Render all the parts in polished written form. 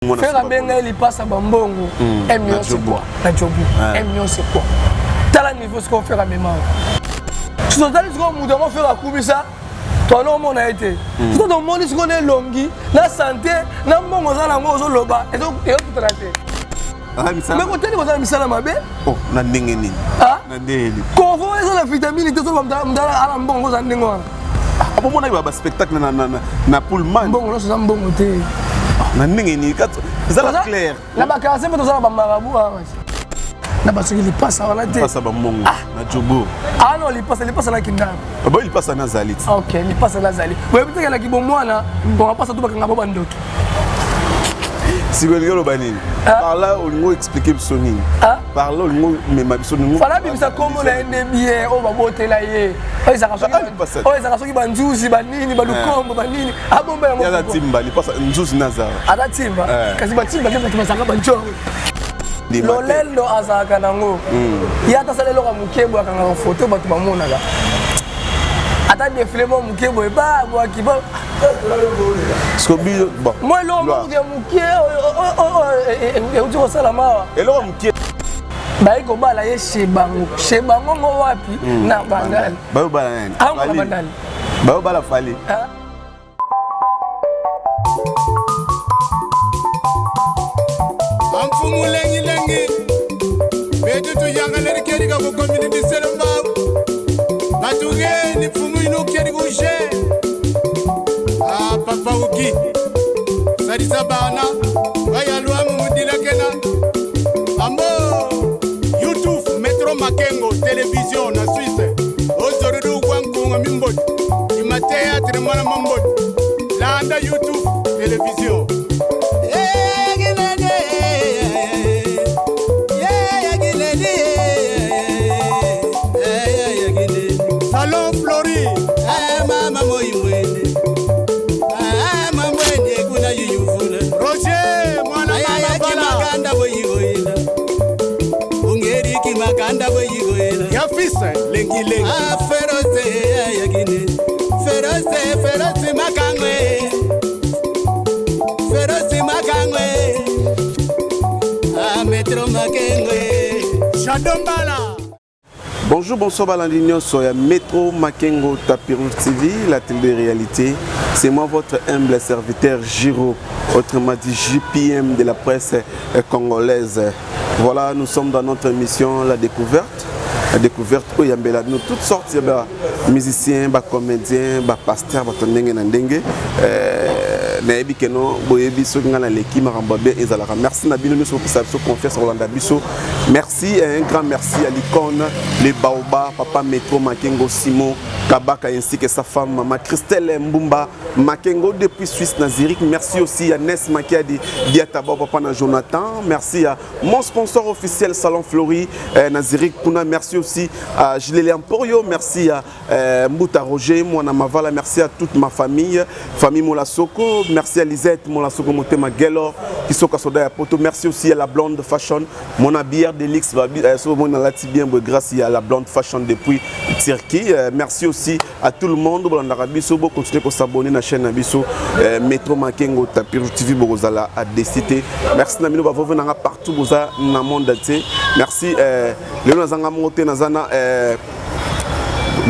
Frère abenga ye lipasa bambongo un million c'est quoi na jobu un million c'est quoi tala niveau sikoyo frère amema soki totali sikoyo moto yango frère akumisa toana omona ye te soki tomoni sikoyo na elongi na sante na mbongo oza nango ozoloba ezokutana te me kotali koza na misala mabe na ndenge nini na ndenge nini konvo eza na vitamine te ozoloba mudala ala mbongo oza ndenge wana abomonaki ba spectacle na pullman mbongo nyonso eza mbongo te na ndenge nini ezala clair na bakarse mpe toza na bamarabu awa na basoki lipasa wana te lipasa bambongo na jobo ah non lipasa lipasa na kindako baboyi lipasa nazali ti ok lipasa nazali boyebi teke na kibomwana bongapasa to bakanga bo bandoki sikoyo olingi oloba nini par là olingi oexplike biso nini par là olingi omema biso nini fala abimisa nkombo na ye nde bien oyo babotela ye oyo ezalaka soki banzuzi banini balukombo banini abomba yango aza timba lipasa nzuzi nazala aza timba kasi batimba nde bato bazalaka banjoro lolendo azalaka nango ye ata asala eloko ya moke boye akangaka foto bato bamonaka ata defile mwa moke boye babwaki mwa eloko moko ya moke euti kosalama awa eloko moke baye kobala ye chez bango chez bango ngo wapi na bandali bayobala nani ango na bandali bayobala fali Amfumu lengi lengi betu tuyangaleri keri ka kukomini biselo mbawu batugeni mfumu ino keri kushe ah papa uki salisa bana bayalwamu mudilakena ambo youtube metro makengo television na suisse ozoriri ukwankunga mimboti imateatre mwana mamboti landa youtube television. Salon Flori. Mama moimwene mama mwene kuna yuyuvula Roger mwana mama bala makanda boyigoyela ungeriki makanda boyigoyela ya fils lengi lengi ah ferose yakine ferose ferose makangwe ferose makangwe ah metro makengwe Shadombala. Bonjour, bonsoir balandi nyonso ya Metro Makengo Tapirou TV, la télé de réalité. C'est moi votre humble serviteur Giro, autrement dit JPM de la presse congolaise. Voilà, nous sommes dans notre émission La Découverte. La découverte oyo yambela bino toutes sortes ya ba musiciens, ba comédiens, ba pasteurs, bato ndenge na ndenge. Nayebi keno boyebi soki ngai naleki makambo ya bien ezalaka. Merci na bino nyonso bopesa biso confiance kolanda biso. Merci et un grand merci à l'icône, les Baoba, Papa Metro Makengo, Simon Kabaka ainsi que sa femme Maman Christelle Mbumba Makengo depuis Suisse na Zurich. Merci aussi à Ness Makiadi Diataba, Papa na Jonathan. Merci à mon sponsor officiel Salon Flori na Zurich Kuna. Merci aussi à Gilles Emporio. Merci à Mbuta Roger, Mwana Mavala. Merci à toute ma famille, famille Molasoko. Merci à Lisette Molasoko Motema Gelor, Kisoka Soda ya Poto. Merci aussi à la Blonde Fashion, mon habilleur de luxe, mon alati bien grâce à la Blonde Fashion depuis Turquie. Merci aussi à tout le monde. Bolanda biso, bo continuer à s'abonner na chaîne biso Metro Makengo Tapir TV Bozala à décider. Merci na bino ba vove nanga partout boza na monde entier. Merci lelo nazanga monte nazana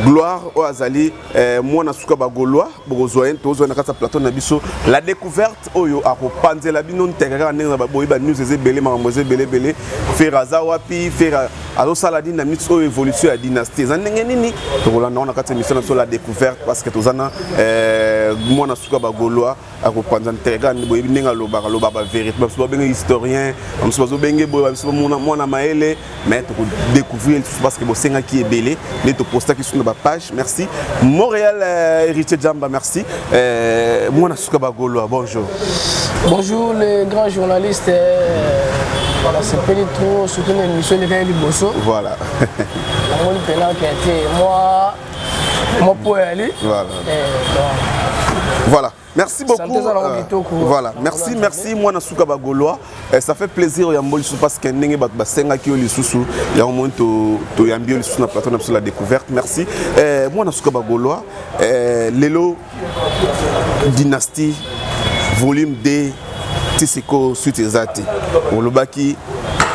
Gloire oyo azali mwana suka ba Gaulois bokozwa ye tozwa na kati ya plateau na biso la découverte oyo akopanzela bino nteka kaka ndenge na baboyi ba news eza ebele makambo eza ebele ebele. Ferre aza wapi, Ferre azosala nini na mix oyo évolution ya dynastie eza ndenge nini, tokolanda wana kati ya émission na biso la découverte parce que toza na mwana suka ba Gaulois akopanza nteka kaka boyebi ndenge alobaka alobaka ba vérité, bamosusu babenge historien, bamosusu bazobenge boye, bamosusu mwana mayele, mais tokodécouvrir lisusu parce que bosengaki ebele nde topostaki su na bapage. Merci Montréal, Héritier Jamba, merci mwana suka ba Gaulois, bonjour. Bonjour les grands journalistes, voilà, c'est pas trop surtout une émission de Gaël Liboso. Voilà. Namoni pena qui a été moi moi pour aller. Voilà. Donc, Voilà. Merci beaucoup. Santé, ça, la kitoko. Voilà. Merci, merci moi na suka ba Gaulois. Ça fait plaisir ya mboli parce que ndenge ba basenga ki lisusu ya au moins to to yambi lisusu na plateau na biso la découverte. Merci. Moi na suka ba Gaulois, lelo dynastie volume 2. Ti sikoyo suite eza te. Olobaki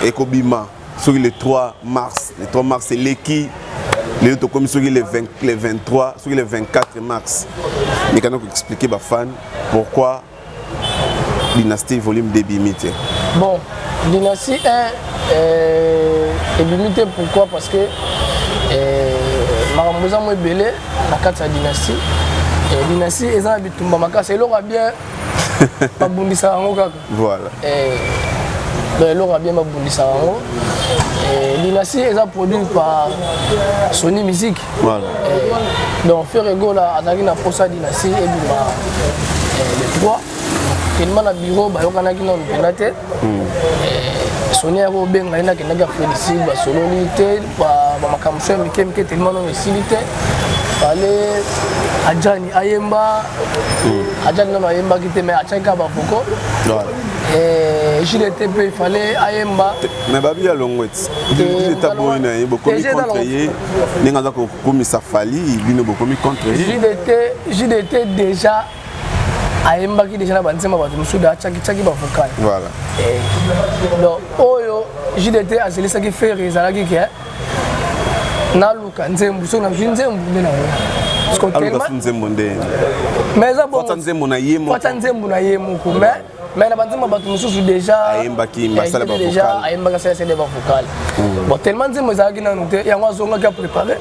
ekobima soki le 3 mars. Le 3 mars eleki, lelo tokomi soki le 20, le 23, soki le 24 mars. Mekana koexpliquer bafan pourquoi Dynastie volume 2 ebimi te. Bon, Dynastie 1 ebimi te, pourquoi? Parce que makambo eza mo ebele na kati ya Dynastie. Dynastie eza na bitumba makasi. Eloko ya bien, babundisaka yango kaka. Donc eloko ya bien, babundisaka yango. Dynastie eza produit par Sony Music. Donc Ferre Gola azalaki na posa Dynastie ebima le 3. Tellement na bureau bayokanaki nano mpena te. Sony ayaki kobenga ye, nakendaki Afrique du Sud, basololi te bamakambo so ya mike mike, tellement nano esili te. Fale Adjani ayemba, Adjani nano ayembaki te, mais atiaki kaka bavocaux. JDT mpe ifale ayemba. Mais babi ya longo eti JDT boyi na ye, bokomi contre ye ndenge aza kokomisa Fally, bino bokomi contre ye. JDT, JDT déjà ayembaki déjà na banzemba bato mosusu, da atiaki bavocal. Donc oyo JDT azelisaki Ferre ezalaki ke naluka nzembo, soki nazwi nzembo nde nango. Aluka su nzembo nde? Mais eza bongo nzembo na ye moko. Ata nzembo na ye moko, mais na banzembo bato mosusu déjà ayembaki, basala. Déjà ayembaki, asala sele bavocal. Bon, tellement nzembo ezalaki nanu te, yango azongaki apréparé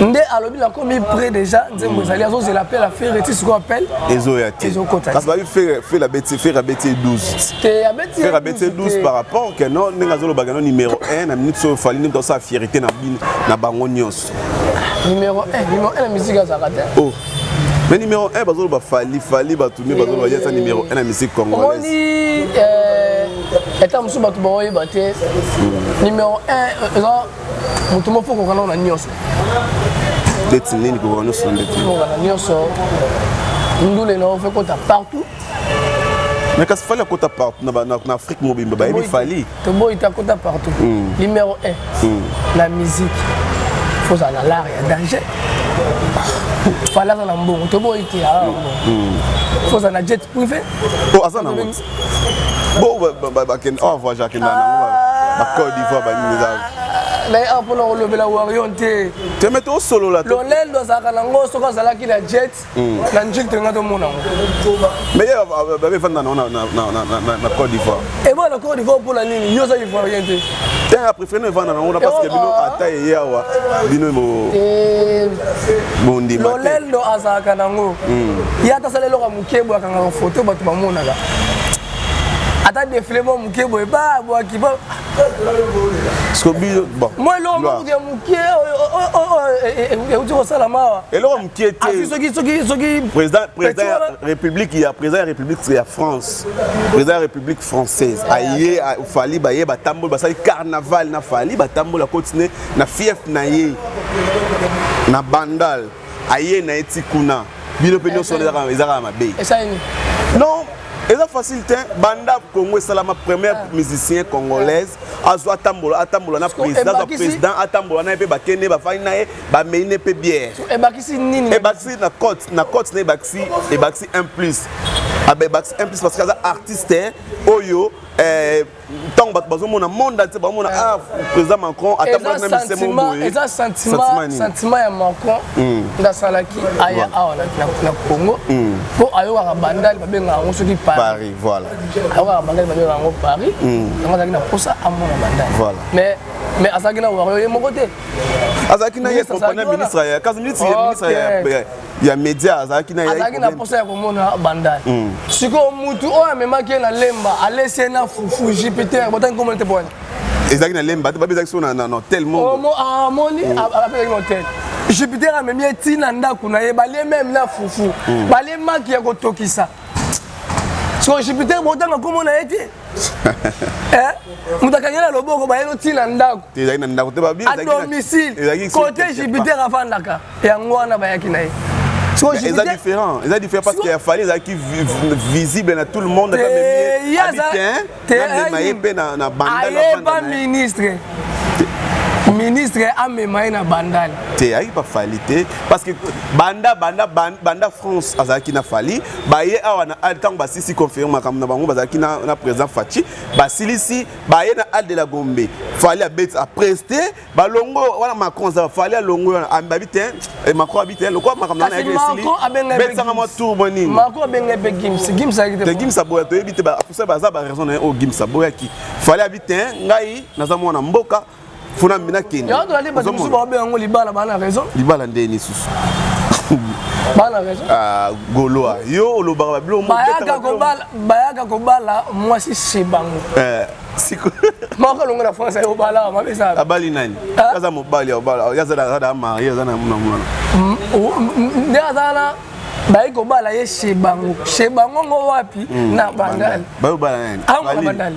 nde alobi nakomi prêt déjà, nzembo ezali, azozela appel affaire. Ti sikoyo appel ezoya te. Ezokota. Kasi babi Ferre abeti, Ferre abeti 12. Te, abeti Ferre abeti 12 par rapport ke no ndenge azolobaka no numéro 1 na minute oyo Fally nde tosala fierté na bino na bango nyonso. Numéro 1, numéro 1 na musique azalaka te. Oh, mais numéro 1 bazoloba Fally, Fally, bato nde bazoloba ye eza numéro 1 na musique congolaise. Omoni, eta mosusu bato baoyeba te, numéro 1 eza moto moko kokana na nyonso. Ndeti nini kokoka nyonso? Ndeti Kokoka na nyonso, ndule na ofe kota partout. Mais kasi Fally akota partout na Afrique mobimba, bayebi Fally. Toboyi te, akota partout. Numéro 1 na musique, fozala na l'art ya danger. Fally aza na mbongo, toboyi te, aza na mbongo, fozala na jet privé. Oh, aza nango bo bakende awa, voyage akenda nango ba Côte d'Ivoire, banini eza. Naye awa mpona kolobela Warrior te. Te, me tosolola. Lolendo azalaka nango, soki azalaki na jet na njili, tolinga tomona yango. Mais ye babefanda nango na Côte d'Ivoire. Ebo na Côte d'Ivoire mpona nini? Yo oza Ivoirien te. Te, apréféré no evanda nango na parce que bino ata eye awa, bino bondima te. Lolendo azalaka nango, ye ata asala eloko ya moke boye, akangaka foto, bato bamonaka, ata défilé mo moke boye, babwaki ba. Bon. Mwa eloko moko ya moke oyo euti kosalama awa. Eloko moke te. Soki Président ya république, ya président ya République ya France, président ya République française aye, Fally baye, batamboli, basali carnaval na Fally, batambola continue na fief na ye na Bandal, aye na ye ti kuna. Bino mpe nyonso wana eza kaka mabe. Esali. Non, eza facile te. Banda Congo esalama, première musicien congolaise azwa atambola, atambola na président, azwa président atambola na ye mpe, bakende, bafandi na ye, bamei ne mpe bière. Ebakisi nini? Ebakisi na cote, na cote na ebakisi un plus, ebakisi un plus parce que aza artiste oyo ntango bato bazomona monde entier bazomona, ah, président Macron atambolaki na misemo boye. Eza sentiment ya Macron nde asalaki aya awa na Congo, mpo ayokaka Bandali babengaka yango soki Paris. Voilà. Ayokaka Bandali babengaka yango Paris, yango azalaki na posa amona Bandali. Mais azalaki na Warrior ye moko te. Azalaki na ye compagnie, ministre ya, kasi ministre ya média azalaki na ye. Azalaki na posa ya komona Bandali. Sikoyo mutu oyo amemaki ye na Lemba, alesi ye na fufu, Jupiter, botangi komona te bwani. Ezalaki na Lemba te, babi ezalaki so na hotel moko. Amoni, apesaki na hotel. Jupiter amemi ye ti na ndako na ye, balie même na fufu, balie maki ya kotokisa. Sikoyo Jupiter, botanga komona ye te, moto akangi na loboko, bayeli ntina ndako. Ezalaki na ndako te, babi. À domicile, côté Jupiter avandaka, yango wana bayaki na ye. Eza différent, eza différent parce que ya Fally ezalaki visible na tout le monde. Namema ye mpe na Bandayeba ministre. Ministre amema ye na Bandal. Te, ayaki pa Fally te parce que banda banda banda France azalaki na Fally, baye awa na al ntango basisi conférence makambo na bango bazalaki na, na président Fatshi, basilisi baye na al de la Gombe. Fally abeti apreste balongo wana Macron aza Fally alongo wana ababi te eh, Macron abi te lokola makambo na yaki esili betisanga mwa tour mwa nini. Macron abenga mpe Gims, Gims ayaki te. Gims aboya toyebi te bapusa baza ba raison na ye oyo Gims aboyaki. Fally abi te ngai naza mwana mboka funa mina kende. Yango tolandi bato mosusu baobe yango libala bana raison. Libala nde lisusu. Bana raison. Ah goloa yo olobaka ba biloko bayaka kobala bayaka kobala mwasi chez bango. Eh siko moko longo na France ayo bala mabe sa. Abali nani? Aza mobali obala aza aza marié aza na mwana mwana. Nde aza na bayi kobala ye chez bango. Chez bango ngo wapi? Na Bandal. Bayo bala nani? Ah na Bandal.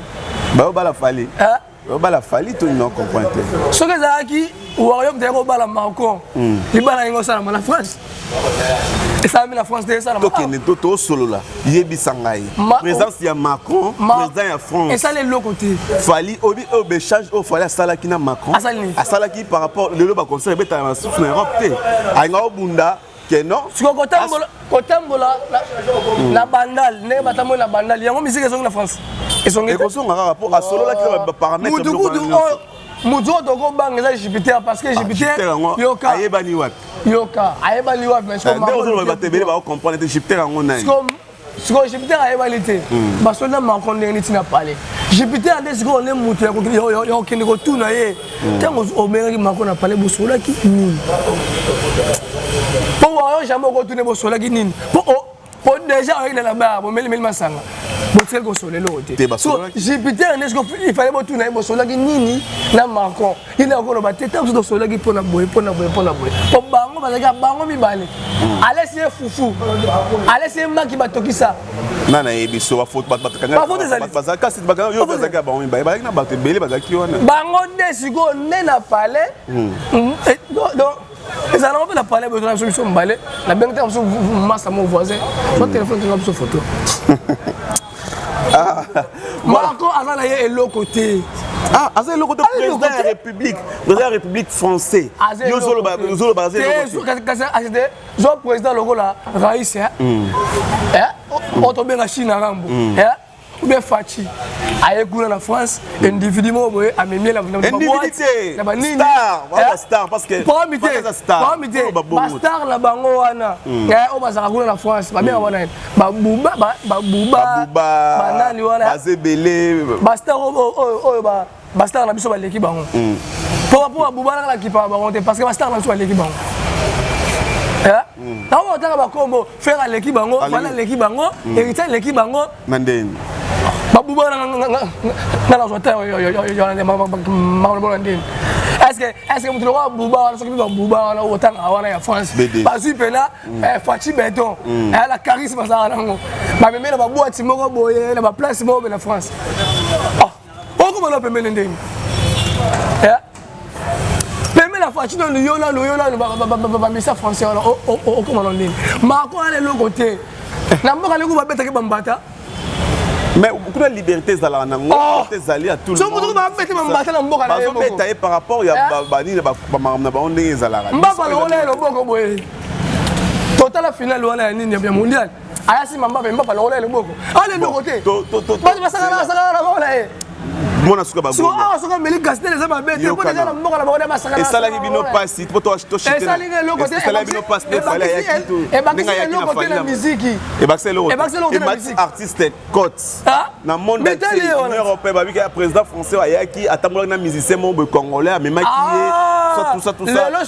Bayo bala Fally. Ah obala Fally to non comprendre te. Soki ezalaki Warrior moto ayaki kobala Macron, libala yango osalama na France. Esalami na France te esalama. Tokende to tosolola yebisa ngai. Présence ya Macron, président ya France. Esali eloko te. Fally obi oyo échange oyo Fally asalaki na Macron. Asalaki par rapport lelo ba concert ebetaka na susu na Europe te. Alinga obunda ke non. Sikoyo kotambola kotambola na Bandal ndenge batamboli na Bandal yango musique ezongi na France. Ezongi te. Ekozonga kaka po asololaki na ba paramètres. Mutu kutu oyo mutu oyo tokobanga eza Jupiter parce que Jupiter yoka ayebani wapi. Yoka ayebani wapi mais sikoyo Ndenge ozoloba bato ebele bao comprendre te Jupiter yango nani. Sikoyo Jupiter ayebani te. Basoli na Macron ndenge nini na palais. Jupiter nde sikoyo nde mutu ya kokende kotuna ye. Ntango obengaki Macron na palais bosololaki nini? Po wayo jamais okotuna bosololaki nini? Po po déjà oyaki na bar bomelimeli masanga. Botikali kosola eloko te. So Jupiter nde sikoyo il fallait botuna ye bosololaki nini na Macron. Ye nde akoloba te ntango mosusu tosololaki mpo na boye mpo na boye mpo na boye. Po bango bazalaki bango mibale. Alesi ye fufu, alesi ye maki batokisa. Nani ayebi so bafoto bato bazalaki kasi yo bazalaki ya bango mibale bazalaki na bato ebele bazalaki wana. Bango nde sikoyo nde na palais. Donc ezala nango mpe na palais boye na biso biso mibale nabengi ntango mosusu masa mo voisin so telefone tonga biso photo. Marco aza na ye eloko te. Ah, aza eloko te président ya République, président ya République français. Yo ozoloba ozoloba aza eloko te. Kasi te zo président lokola Raïs eh. Eh, oyo tobenga Chine Rambo. Eh, ou bien Fatshi aye kuna na France individu moko boye amemi na individu na banini star star parce que problème te problème te ba star na bango wana oyo bazalaka kuna na France babenga wana babuba babuba banani wana bazebele ba star oyo ba star na biso baleki bango po po babuba naka na kipa bango te parce que ba star na biso baleki bango. Ntango otanga bakombo Ferre aleki bango, Fally aleki bango, Héritier aleki bango. Na ndeni. Babuba na nazwa te makambo ndeni. Est-ce que mutu lokola buba wana soki babuba wana otanga wana ya France bazwi mpena Fatshi Beton la charisme azalaka nango bamemi na baboite moko boye na baplace moko boye na France okoma na pembeni ndeni pembe na Fatshi nanu yo nanu yo nanu bamisa français wana okoma na ndeni Macron wana eloko te na mboka ndenge babetaki bambata. Mais kuna liberté ezalaka nango liberté ezali ya tout le monde babeti bambata na mboka na ye moko bazobeta ye par rapport ya banini bamakambo na bango ndenge ezalaka. Mbappe longola ye loboko boye totala finale wana ya nini ya mondial aya nsima Mbappe Mbappe longola ye loboko ala eloko te bato basakana na bango na ye. Mwana suka bago awa soki ameli gastel eza mabe te mpo deja na mboka na bango nde basakana. Esalaki bino pasi po esali nga eloko te esalaki bino pasi te Fally ayaki to ebakisi eloko te na miziki ebakisi eloko ebakisi eloko te na miziki artiste cote na monde entier Union européenne babiki ya président français ayaki atambolaki na musicien moko boye congolais amemaki ye tout ça tout ça. Lelo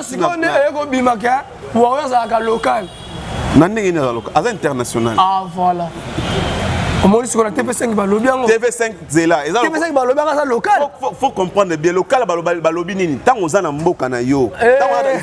sikoyo nde eyekobimaka Warrior azalaka local. Na ndenge nini aza local? Aza international. Ah voilà, omoni sikoyo na TV5 balobi yango. TV5 zela eza TV5 balobi yango aza local. Faut comprendre bien local balobi nini ntango oza na mboka na yo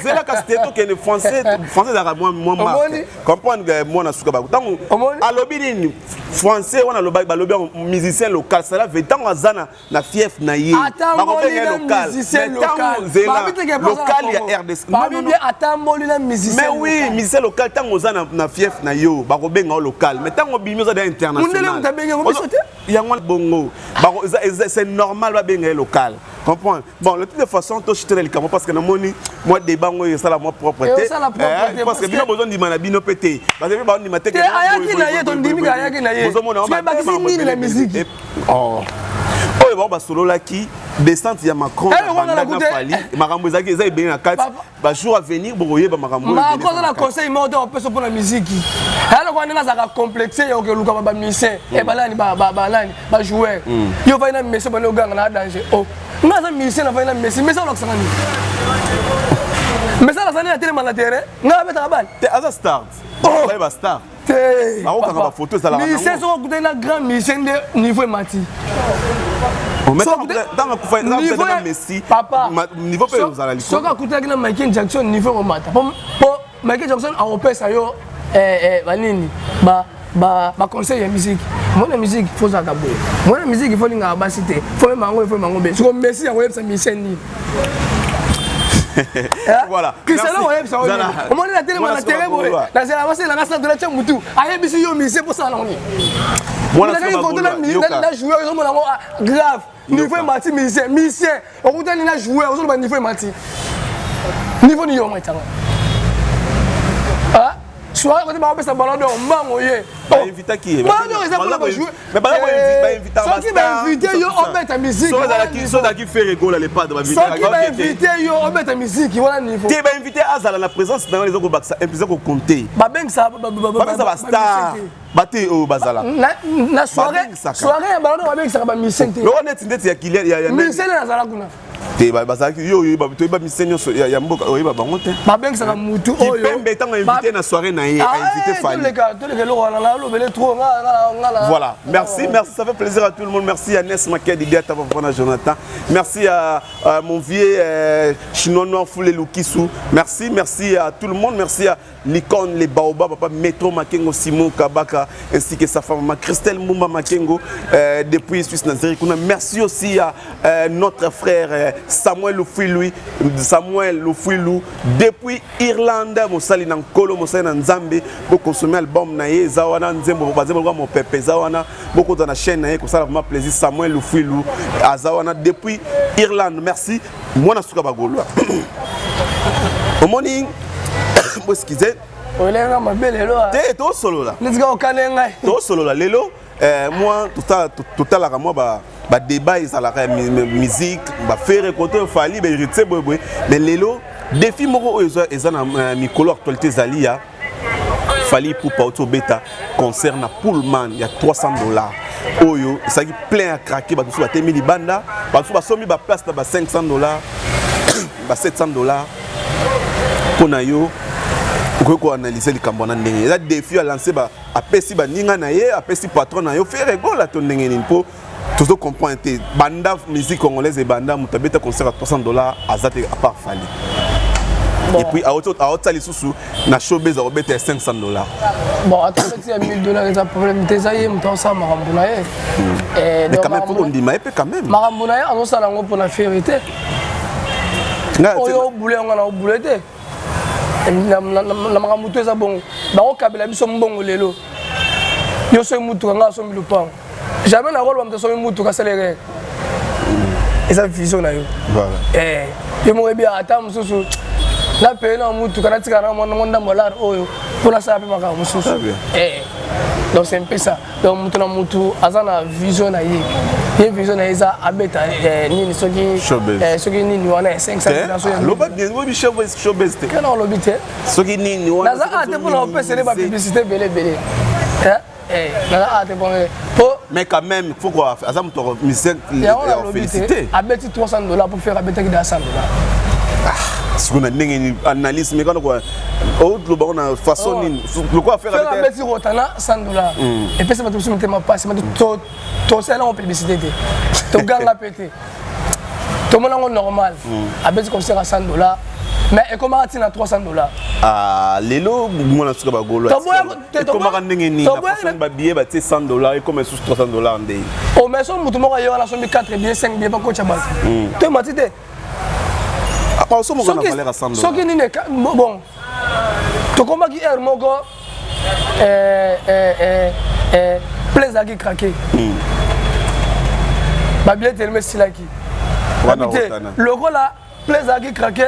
zela kasi te tokende français français ezalaka mwa marque comprendre mwana suka bako ntango alobi nini français wana balobi yango musicien local cela veut ntango aza na na fief na ye atamboli na musicien local zela local ya RDC. Babi bien atamboli na musicien. Mais oui, musicien local ntango oza na fief na yo bakobenga yo local mais ntango obimi oza da international. Mundele moto abengi yango biso te. Yango bongo c'est normal babenga ye local. Comprendre? Bon, de toute façon, toshitela likambo parce que namoni mwa débat ngo esala mwa propre te. Esala propre te, parce que bino bozondima na bino mpe te, parce que bandima te. Te, ayaki na ye, tondimi ayaki na ye. Bozomona. Soki ebakisi nini na musique? Oh. Oyo bango basololaki, descente ya Macron Eh, na wana Bandal na nakute- Fally, makambo ezalaki eza ebele na kati. Papa. Bajour à venir bokoyeba makambo oyo ebele Macron aza eza na na kati. conseil moko te opesa mpona miziki. Aya lokola ndenge azalaka complexe ya okoluka bamusicien, banani, banani, bajoueur. Yo ovandi na Messi, obandi oganga na danger. O nga aza musicien, navandi na Messi, Messi alakisaka nini? Messi alakisaka nini? Atelema na terrain, nga abetaka bale. Te, aza star. Oh. Bayeba star. Te. Bakokanga bafoto ezalaka nango. Musicien, soki okutani na grand musicien nde niveau emati. Oh, mais Soki ntango akufa Niveau na Messi, papa, niveau mpe ozala likolo. Soki akutanaki na Michael Jackson, niveau ekomata po Michael Jackson akopesa yo banini, baconseil ya musique. Mwana musique, faut ozalaka boye. Mwana musique, faut olingaka basi te, faut mema yango, faut mema yango be. Siko Messi akoyebisa musicien nini? Voilà. Cristiano Merci. oyebisa oyo Zala. omoni na telema Mwana na terrain boye, Suka. nazela baselanga santola tia mutu, ayebisi yo musicien mposala nango nini? Mwana Nazalaki Suka koto na Bagolwa, yoka. na joueur, ozomona yango, ah, grave, niveau emati. Musicien okutani na joueur, ozoloba niveau emati. Niveau ni yo matanga soirée kote bakopesa ballon d'or, mbango ye. Bainvitaki ye. Ballon d'or eza mpona bajoueur. Mais bainvitaka. Soki bainvite yo obeta musique, Soki wana ozalaki niveau. soki ozalaki Ferre Gola, le Padre. Soki bainvite yo obeta musique, wana niveau. Te, bainvite azala na présence na yo, eza kobakisa, eza kocompter. Babengisa Babengisa bastar bate oyo bazala. Na soirée Babengisaka. Soirée ya ballon d'or, babengisaka bamusicien te. Loko neti ya Kilian ya Musicien nde nazala kuna. Te, bazalaki yo oyeba, toyeba musicien nyonso ya mboka, oyeba bango te. Babengisaka mutu oyo Kipembe, ntango invité na soirée na ye, ainvité Fally. Toleka, toleka eloko wana, nalobele trop nga na Voilà, merci, merci, ça fait plaisir à tout le monde. Merci à Ness Makia Didier Tapapana Jonathan. Merci à mon vieux chinois noir Foulé Lukisu. Merci, merci à tout le monde. Merci à l'icône, les Baobab, papa Metro Makengo, Simon Kabaka, ainsi que sa femme maman Christelle Mbumba Makengo, depuis Suisse Nazeri Kuna. Merci aussi à notre frère Samuel Lufuilui, Samuel Lufuilu, depuis Irlande, Mosali Nankolo, Mosali Nzambe, pour consommer album na ye, Zawana Nzembo, Bazembo, mon pepe, Zawana, beaucoup dans la chaîne na ye, ça vraiment plaisir, Samuel Lufuilu, Azawana, depuis Irlande. Merci. Moi, na suka bagolo. Omoni, excusez. Olenga mabe lelo, ah. Te, tosolola. Neti kaka okane ngai. Tosolola lelo. Moi totalaka mwa badébat ezalaka ya musique, baFerre kote, Fally, bahéritier boyeboye, mais lelo défi moko oyo eza na mikolo actualité ezali ya Fally Ipupa oti obeta concert na Pullman ya 300 $ oyo ezalaki plein ya craquer. Bato mosusu batemi libanda, bato mosusu basombi baplace na ba 500 $, ba 700 $. Mpo na yo, okoki koanalyse likambo wana ndenge eza défi alance, apesi baninga na ye, apesi patron na yo Ferre Gola, to ndenge nini? Mpo tozo comprendre te, banda musique congolaise ebanda, moto abeta concert ya 300 $ aza te à part Fally. Bon. Et puis aotia lisusu na showbase, akobeta ya 500 $. Bon, ata beti ya 1000 $ eza problème te, eza ye moto azosala makambo na ye. Mais Donc quand même, faut makambo kondima ye mpe quand même. Makambo na ye, azosala yango mpona Ferre te. Ngai Oyo obule yango na obule te na makambo to eza bongo. Bakokabela biso mbongo lelo, yo soki mutuka, ngai asombi lupango, jamais nakoloba moto asombi mutuka asala erreur. Eza vision na yo. Yo moko yebi. Ata mosusu napeye na mutuka, natika na mwa ndambo lare oyo mpo nasala mpe makambo mosusu. Très bien. Donc c'est un peu ça. Donc moto na motu aza na vision na ye. Ye vision na ye eza abeta nini, soki Showbiz. Soki nini wana ya 500 Te, aloba bien, oyebi showbiz te. Kana olobi te. Soki nini wana. Naza a te mpona kopesele bapublicité ebele ebele. Naza a te mpona po. Mais quand même, faut quoi, aza moto musicien. Yango nalobi te. Félicité. Abeti 300 $ pour faire, abetaki da 100 $. Sikoyo na ndenge nini analyse, mais kana ko oloba ngo na façon nini lokola affaire? Faire abeti rotana 100 $, epesi bato mosusu mitema mpasi. Bato tosala yango publicité te, toganga mpe te, tomona yango normal. Abeti concert ya 100 $, mais ekomaka ntina 300 $. Ah, lelo mwana suka bagolo ekomaka ndenge nini? Na façon babillet batie 100 $, ekoma lisusu 300 $ nde? O mais so motu moko aye wana asombi 4 billets, 5 billets, bakotya bato to emati te. Osomoka na valeur ya 100 $. Soki nini, bon, tokomaki heure moko, plein ezalaki craqué, babillet telema esilaki. Abi te lokola plein ezalaki craqué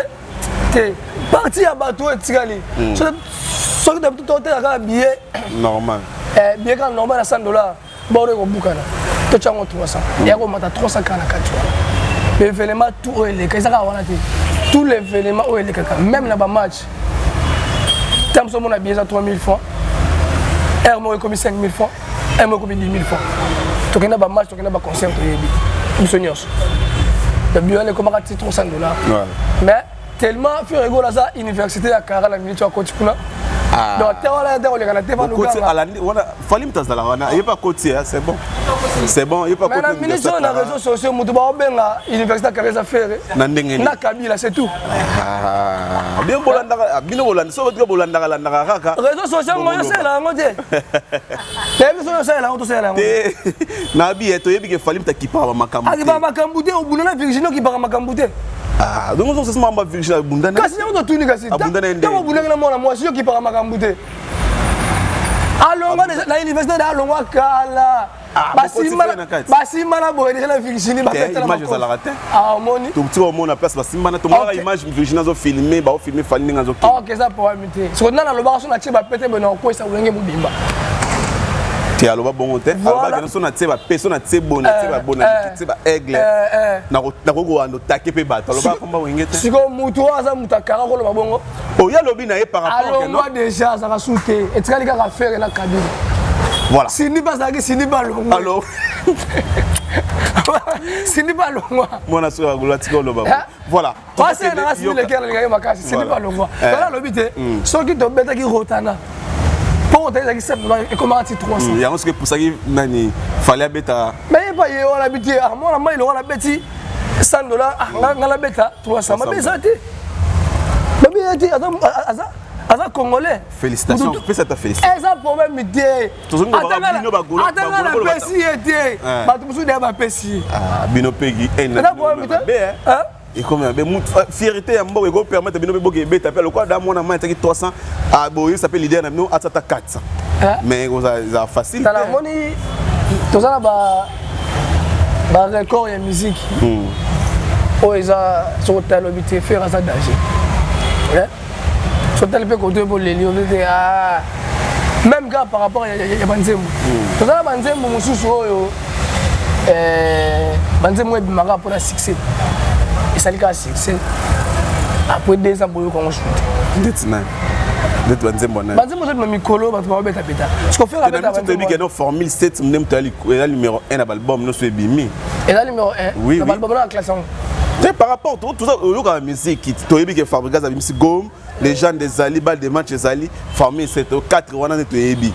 te, parti ya bato oyo etikali, soki toteka kaka billet normal, billet kaka normal ya 100 $, boro ekobukana. Totya yango 300, eya komata 300 kaka na kati wana. Événement tout oyo eleka, eza kaka wana te, tout l'événement oyo elekaka, même na bamatch, ta moso omona billet eza 3000 francs, aire moko ekomi 5000 francs, aire moko ekomi 10 000 francs. Tokenda bamatch, tokenda baconcert, toyebi biso nyonso. Billet wana ekomaka ti 300 $, mais tellement Ferre Gola aza université ya kara na minute akoti kuna. Donc te wana te koleka na te. Wana Fally moto azala wana, ye pa koti, c'est bon, c'est bon, ye pa. Mais na minute oyo, na réseaux sociaux, moto baobenga université ya kara eza Ferre. Na ndenge na Kabila, c'est tout. Bino bolandaka, bino bolanda so batika, bolandaka landaka kaka. Réseaux sociaux ngo yosalela yango te, nayebi so yosalela yango, tosalela yango. Te, nayebi ye, toyebi ke Fally moto akipaka bamakambo. Akipaka makambo te, obunda na Virginie, okipaka makambo te. Ah, donc ozosasa makambo ya Virginie, abundana? Kasi yango totuni, kasi ntango obundaki na mwana mwasi, yo okipaka makambo te. Alongwa na université, alongwa kala. Basimbana boye deja na Virginie. Image ezalaka te. Omoni. Totika omona place basimbana, tomonaka image Virginie azofilme, baofilme Fally ndenge azokende. Ok, eza problème te. Soko nana alobaka so natie bapete boye na kokwesa wenge mobimba. Te, aloba bongo te. Alobaki so natie bape, so natie boye, natie baboye, natie baaigle, nakoki kowanda otake mpe bato. Alobaka komba wenge te. Sikoyo mutu oyo aza mutu akara koloba bongo. Oyo alobi na ye par rapport. Alongwa déjà, azalaka su te, etikali kaka Ferre na Kabila. Voilà. Sindi mpe azalaki, sindi mpe alongwa. Alors. Sindi mpe alongwa. Mwana soki agolo, atika oloba. Voilà. Pasi nanga sindi leke alingaki makasi, sindi mpe alongwa. Wana alobi te soki tobetaki rotana, mpo rotana ezalaki 7, ekomaka ti 300. Yango soki epusaki nani, Fally abeta. Mais ye mpa ye wana abi te, mwana mai longo nabeti 100 $, nga nabeta 300, mabe eza te, mabe eza te, aza congolais. Félicitation, pesa ta félicitation. Eza problème te, ata nga napesi ye te, bato mosusu deya bapesi ye. Bino pegi. Eza problème te. Ekomi mabe. Fierté ya mboka ekopermettre bino mpe boke ebeta mpe lokola da mwana mai atiaki 300, boyebisa mpe leader na bino atiata 400, mais eza facile. Tala, moni toza na barecord ya musique oyo eza. Soki otali, lobi te Ferre aza danger. Soki otali mpe koto boleli obi te, même kaka par rapport ya banzembo, toza na banzembo mosusu oyo, banzembo ebimaka mpona succès, esali kaka succès, après 2 ans boyoka yango su te. Ndeti nani? Ndeti banzembo nani? Banzembo ozobima mikolo, bato baobetabeta. Toyebi ke no formule 7 nde moto eza numéro 1 na baalbum nyonso ebimi. Eza numéro 1 na baalbum na classe yango. Te, par rapport oyokaka musique, toyebi ke Fabregas abimisi Gome, Légende ezali, balle de match ezali, formule 7, 4 wana nde toyebi.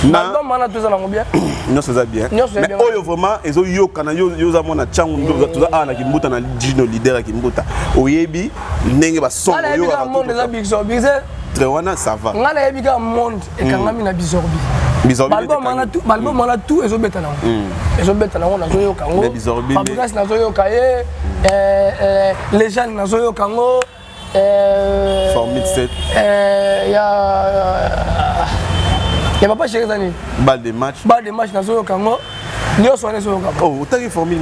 Album wana toza nango bien. Nyonso eza bien, mais oyo vraiment ezoyokana, yo oza mwana ntango toza awa na Kimbuta, na Gino, leader ya Kimbuta, oyebi ndenge basongo. Monde eza bizorbi. Tre wana, ça va. Ngai nayebi kaka monde ekangami na bizorbi. Baalbum wana tout ezobeta nango, ezobeta nango, nazoyoka yango. Fabregas nazoyoka ye, Légende nazoyoka yango. Formule 7. Ya papa chéri eza nini? Balle de match. Balle de match nazoyoka yango, nyonso wana ezoyokama. Oh, otaki formule.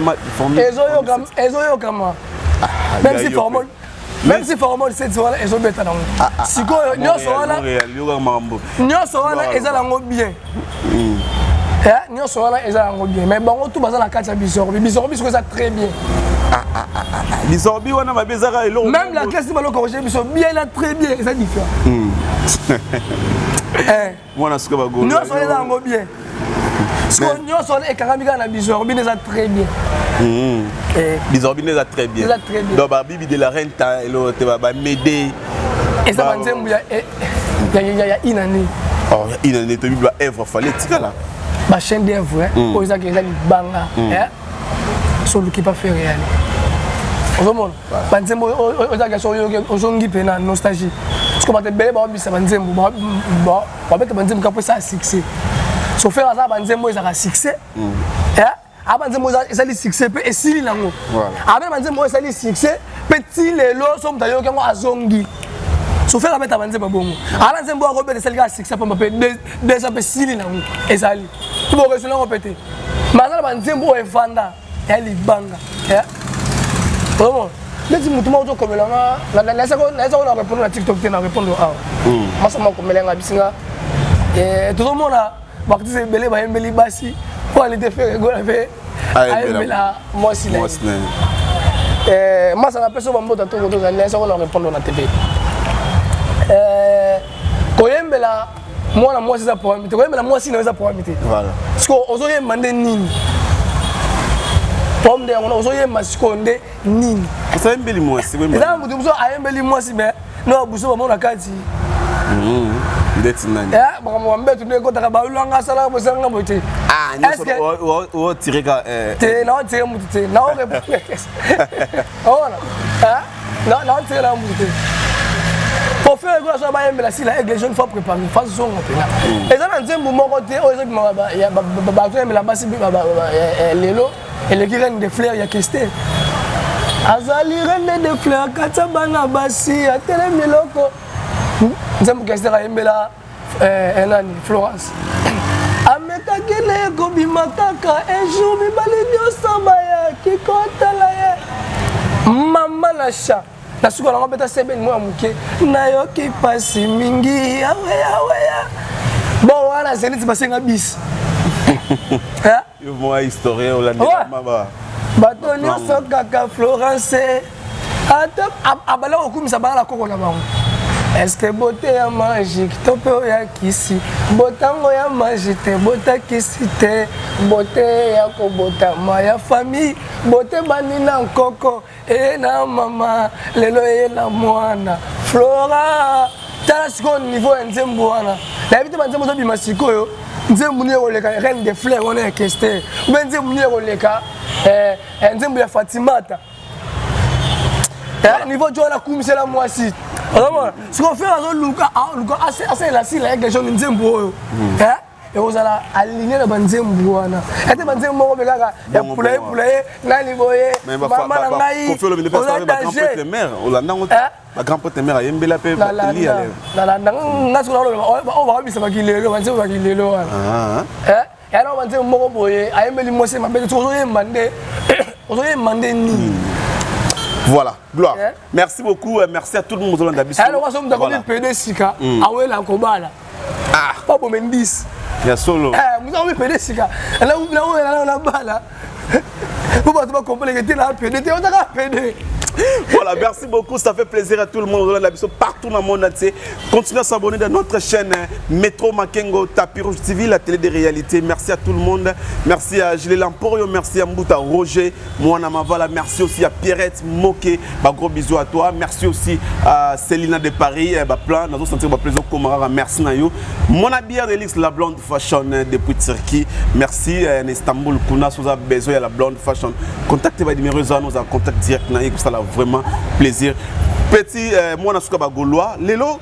Ezoyokama, même si formule 7 wana ezobeta nango sikoyo, nyonso wana, nyonso wana eza nango bien, nyonso wana eza yango bien, mais bango tout baza na kati ya bizorbi. Bizorbi sikoyo eza très bien. Bizorbi wana mabe ezaka eloko. Même la classe baloka roger biso bien na très bien eza différent. Mwana suka bagolo. Nyonso wana eza yango bien. Sikoyo nyonso wana ekangami kaka na bizorbi, eza très bien. Bizorbi nde eza très bien. Eza très bien. Donc babibi de la reine ta eloko te, bamede. Eza banzembo ya inani. Oh, ya inani, toyebi ba œuvre Fally etikala. Bachaîne d'œuvre oyo ezaki, eza libanga soluki pa Ferre yani. Ozomona banzembo oyo ezalaki so oyoki, ozongi mpe na nostalgie, parce que bato ebele baobisa banzembo, babeta banzembo kaka mpo esala succès. So Ferre aza banzembo oyo ezalaka succès, aa banzembo esali succès mpe esili nango, abeta banzembo oyo esali succès mpe ti lelo so moto ayoki yango azongi. So Ferre abeta banzembo bongo, ala nzembo oyo akobeta esali kaka succès pamba mpe 2 ans mpe esili nango, ezali to boresona yango mpe te. Mais aza na banzembo oyo evanda ya libanga. Vraiment, neti motu moko ozokomela nga, nayesako na répondre na TikTok te, na répondre awa. Masa moko akomela nga, bisinga tozomona baartiste ebele bayembeli basi mpo alite Ferre Gola mpe ayembela mwasi na ye. Masa napesi bambota toko tozali, nayesako na répondre na TV. Koyembela mwana mwasi eza problème te, koyembela mwasi na yo eza problème te. Sikoyo ozoyemba nde nini? Problème nde yango, ozoyemba sikoyo nde nini? Osayembeli mwasi. Eza motu mosusu ayembeli mwasi, mais no buso bamona kati. Ndeti nani? Makambo ya mbetu nde ekotaka, balulanga asalaka bosalanga boye te. Otireka. Te, naotire mutu te, naorépondre ona, naotirela mutu te. Po Ferre Gola so bayembela sila Aigle Jaune, faut préparer, faut zonga mpena. Eza na nzembo moko te oyo ezobima bazoyembela basi lelo eleki Reine de Fleur ya Kester. Azali reine de fleur kati ya bana basi, atelemi loko. Nzembo Kester ayembela nani, Florence, amekaki na ye kobima kaka un jour, mibali nyonso bayaki kotala ye. Mama na sha na suka nango beta sebeni mwa moke, nayoki mpasi mingi aweyaweya. Bon, wana Zenith basenga bis. Moi historien olandela. Bato nyonso kaka Florence, ata abala kokumisa bana na koko na bango. Est-ce beauté ya magique to mpe oyo ya kisi? Botango ya magie te, bota kisi te, beauté ya kobotama ya famille, beauté bani na nkoko eye na mama, lelo eye na mwana Flora. Tala sikoyo niveau ya nzembo wana. Nayebi te banzembo ozobima sikoyo, nzembo nini ekoleka Reine de Fleur wana ya Kester, mpe nzembo nini ekoleka nzembo ya Fatimata? Niveau jo wana akumisela mwasi, ozomona sikoyo Ferre azoluka luka asalela sila Aigle Jaune nzembo oyo ekozala aligné na banzembo wana, ete banzembo moko mpe kaka ya pulaye pulaye nani boye. Mama na ngai, oza danger. Bagrand pote mare ayembela mpe. Nalanda nga sikoyo oyo bakobisa bakilelo, banzembo bakilelo wana yana, banzembo moko boye ayembeli mwasi mabe te. Ozoyemba nde, ozoyemba nde nini? Voilà, gloire. Merci beaucoup, merci à tout le monde. Ozolanda biso. Alors so moto akomi pede sika, awela kobala pa bome 10. Ya solo. Moto akomi pede sika, nawela na bala po bato bacomprendre te na pede te, ozaka pede. Voilà, merci beaucoup. Ça fait plaisir à tout le monde. Ozolanda biso partout dans le monde entier. Continuez à s'abonner dans notre chaîne Métro Makengo Tapis Rouge TV, la télé des réalités. Merci à tout le monde. Merci à Gilles Lamporio. Merci à Mbouta Roger, Moana Mavala. Merci aussi à Pierrette Moké. Bah, gros bisous à toi. Merci aussi à Célina de Paris. Bah, plein. Nous avons senti bah, plaisir. Merci na yo. Mon habilleur d'Elix, la blonde fashion depuis Turquie. Merci en Istanbul. Kuna Souza besoin la blonde fashion. Contactez par numéro 1, nous avons contact direct. Ça a vraiment plaisir. Petit, moi, je suis Gaulois. Lelo,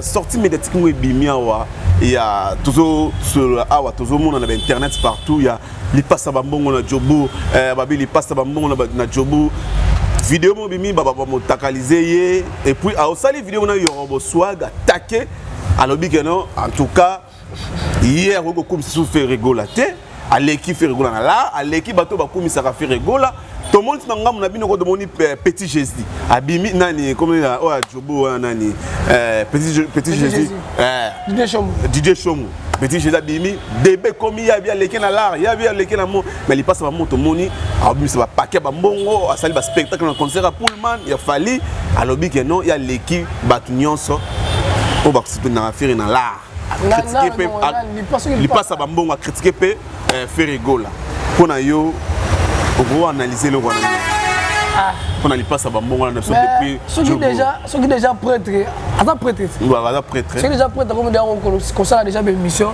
sortie médiatique, moi, ebimi awa. Il y a toujours sur awa, toujours monde on a internet partout. Il y a lipasa bambongo na Jobu, babi lipasa bambongo na Jobu. Vidéo mo bimi ba ba mo takaliser ye et puis a osali vidéo na yorobo swag attaqué alobi que non, en tout cas hier okokumisa su Ferre Gola te, aleki Ferre Gola na la, aleki bato bakumisaka Ferre Gola. Tomoni na ngambo na bino ko tomoni Petit Jésus abimi nani comme oyo ya Jobu wana nani, Petit Jésus, Didier Chomo. Didier Chomo. Petit Jésus abimi debe komi yabi aleki na lar, yabi aleki na mo, mais lipasa ba moto moni abimisa ba paquet ba mbongo, asali ba spectacle na concert ya Pullman ya Fally, alobi ke non, ya leki bato nyonso oyo bakosepelaka Ferre na lar. Acritiquer mpe lipasa bambongo, acritiquer mpe Ferre Gola. Mpo na yo, okoanalyse eloko wana mpo na lipasa bambongo wana biso depuis? Soki déjà prêtre, aza prêtre. Aza prêtre. Soki déjà prêtre akomi déjà kosala déjà baémission,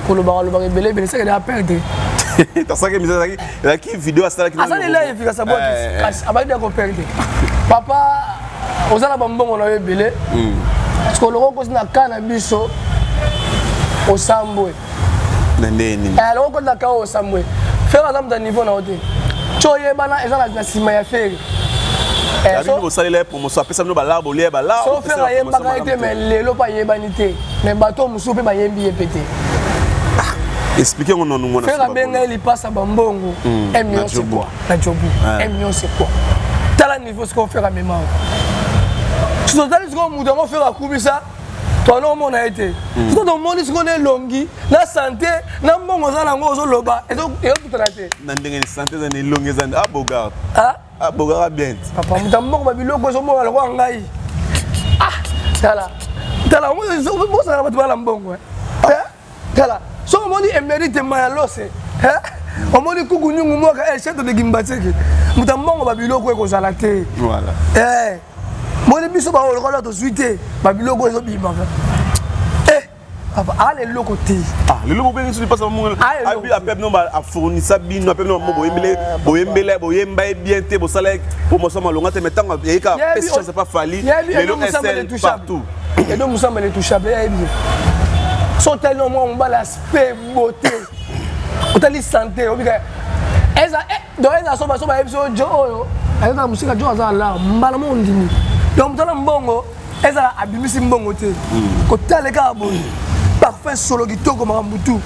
kolobaka lobaka ebele ebele, seke déjà prêtre. Tasalaki émission, ezalaki vidéo asalaki. Asali la efficace aboki, kasi abaki déjà koperdre. Papa, oza na bambongo na yo ebele, parce que oloko okosi na ka na biso osambwe. Na ndenge nini? Loko okoti na ka oyo osambwe, Ferre aza moto ya niveau na yo te. Ti oyebana eza na nsima ya Ferre. Bino bosalela ye promotion, apesa bino balar, bolia balar. So Ferre ayembaka ye te, mais lelo mpe ayebani te, mais bato mosusu mpe bayembi ye mpe te. Explique ngo nanu mwana. Ferre abenga ye lipasa bambongo, un million c'est quoi na Jobu? 1 million c'est quoi? Tala. niveau sikoyo Ferre amema. Soki totali sikoyo moto yango Ferre akumisa, toana omona ye te. Soki tomoni sikoyo na elongi na sante na mbongo oza nango, ozoloba ezokutana te. Na ndenge ni sante eza na elongi eza ah Bogard. Ah ah Bogard bien. Papa, moto mbongo babiloko ezomona lokola ngai. Ah, tala tala, bosala bato bala mbongo. Tala, soki omoni Emerite Maya Lose, omoni kuku nyungu mwaka chef de Gimbatseke, moto ya mbongo babiloko ekozala te. Moni biso baoyo lokola tozwi te, babiloko ezobimaka. Papa, ala eloko te. Lelo bobengi soki mpasa abi ape bino afournisa bino, ape bino boyembele boyembele, boyemba ye bien te, bosala promotion malonga te, mais ntango eyeka pesi chance pa Fally, lelo SL partout. Edo Musamba l'intouchable, yayebi. So otali no mwa mobali, aspect beauté, otali santé, obika eza donc eza so baso bayebi so jo oyo azaka mosika, jo aza alar mbala mo ondimi. Donc moto ana mbongo, ezala abimisi mbongo te, kotala kaka boye, parfum solo kitoko, makambo tu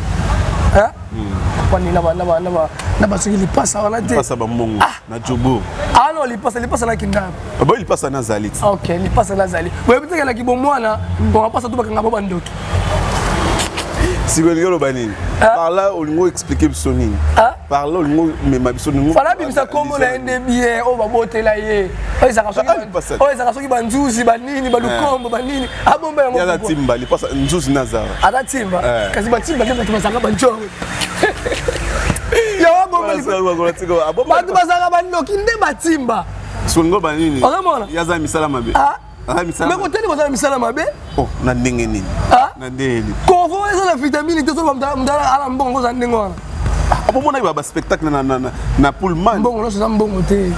wani na basoki lipasa wana te. Lipasa bambongo na jobo. Ah non, lipasa, lipasa na kindaba. Boyi lipasa nazali ti. Ok, lipasa nazali boyebi tekelaki bomwana bonga pasa to bakanga bo bandoki. Sikoyo olingi oloba nini par là? Olingi oexpliquer biso nini par là? Olingi omema biso nini? Fala abimisa nkombo na ye nde bien oyo babotela ye, oyo ezalaka soki banzuzi banini, balukombo banini, abomba yango. Aza timba, lipasa nzuzi nazara. Aza timba, kasi batimba nde bato bazalaka banjoro. Bato bazalaka bandoki nde batimba. Solingo banini? Ozomona. Yaza misala mabe. Me koteli kozala misala mabe. Na ndenge nini? Na ndenge nini? Kovo eza na vitamine te. Solo ala mbongo oza ndenge wana. Abomonaki baspectacle na Pullman. Mbongo nyonso eza mbongo te.